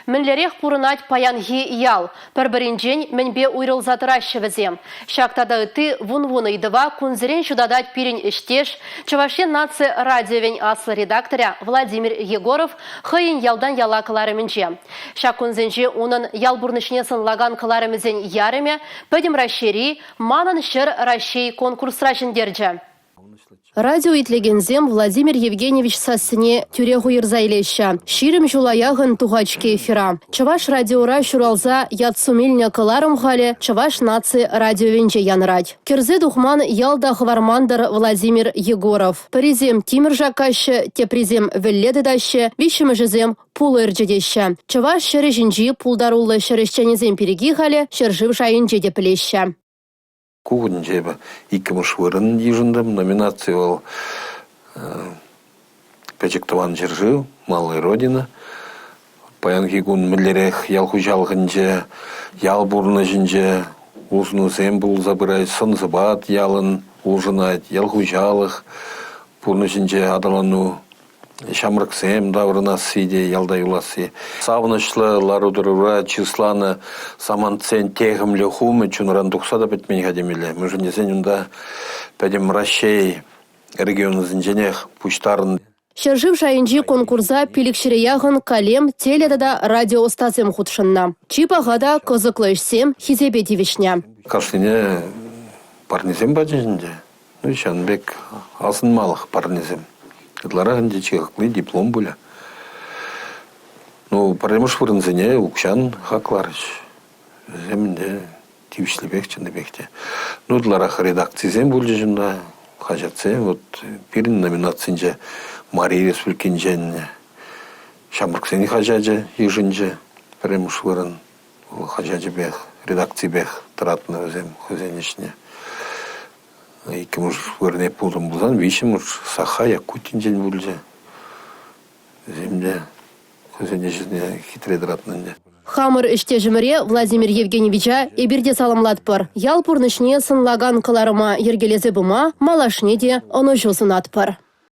Мӗнлерех пурӑнать паянхи ял? Пӗр-пӗринчен мӗнпе уйрӑлса тӑраҫҫӗ вӗсем? Ҫак тата ытти вун-вун ыйтӑва кунсерен ҫутатать пирӗн ӗҫтеш, Чӑваш Ен наци радиовӗн аслӑ редакторӗ Владимир Егоров хӑйӗн Ялтан яла кӑларӑмӗнче. Ҫак кунсенче унӑн ял пурнӑҫне сӑнлакан кӑларӑмӗсен ярӑмӗ Пӗтӗм Раҫҫейри «Манӑн ҫӗр Раҫҫей» конкурсра ҫӗнтерчӗ. Радио итлекенсем Владимир Евгеньевич сассине тӳрех уйӑрса илеҫҫӗ. 20 ҫула яхӑн тухать-ҫке эфира. Чӑваш радиора ҫуралса ят-сум илнӗ кӑларӑм халӗ Чӑваш наци радиовӗнче янӑрать. Кӗрсе тухман ял та хӑварман-тӑр Владимир Егоров. Пӗрисем тимӗр шаккаҫҫӗ, теприсем вӗлле тытаҫҫӗ, виҫҫӗмӗшӗсем пулӑ ӗрчетеҫҫӗ. Чӑваш ҫӗрӗ ҫинчи пултаруллӑ ҫӗр ӗҫченӗсем пирки халӗ ҫӗршыв шайӗнче те пӗлеҫҫӗ. Ку хутӗнче эпӗ иккӗмӗш вырӑн йышӑнтӑм. Номинаци вӑл «Пӗчӗк тӑван ҫӗршыв», «Малая Родина». Паянхи кун мӗнлерех ял хуҫалӑхӗнче, ял пурнӑҫӗнче улшӑнусем пулса пыраҫ, сӑн-сӑпат ялӑн улшӑнать, ял хуҫалӑх пурнӑҫӗнче аталану ҫамрӑксем таврӑнасси те ялта юласси. Савӑнӑҫлӑ лару-тӑрура чысланӑ самантсен техӗмлӗ хумӗ чунран тухса та пӗтмен-ха темелле. Мӗншӗн тесен унта пӗтӗм Раҫҫей регионӗсенченех пуҫтарӑннӑ. Ҫӗршыв шайӗнчи конкурса пилӗкҫӗре яхӑн калем, теле тата радио ӑстасем хутшӑннӑ. Чи паха та кӑсӑклӑ ӗҫсем хисепе тивӗҫнӗ. Кашнине парнесем пачӗҫ ӗнтӗ. Ну, ҫавӑн пек асӑнмалӑх парнесем. Ытларах ӗнтӗ чи хакли диплом пулӗ. Ну, пӗрремӗш вырӑнсене укҫан хакларӗҫ. Вӗсем ӗнтӗ тивӗҫлипех, чӑннипех те. Ну, ытларах редакцисем пулчӗҫ унта, хаҫатсем. Вот пирӗн номинацинче Мари Республикинчен ҫамрӑксен хаҫачӗ йышӑнчӗ пӗрремӗш вырӑн. Хаҫачӗпех, редакципех тӑратнӑ вӗсем хӑйсен ӗҫне. Иккӗмӗш вырӑнне пултӑм пулсан, виҫҫӗмӗш Саха Якутинчен пулчӗ. Вӗсем те хӑйсен ӗҫӗсене хитре тӑратнӑ ӗнтӗ. Хамӑр ӗҫтешӗмӗре Владимир Евгеньевича эпир те саламлатпӑр. Ял пурнӑҫне сӑнлакан кӑларӑма йӗркелесе пыма малашне те ӑнӑҫу сунатпӑр.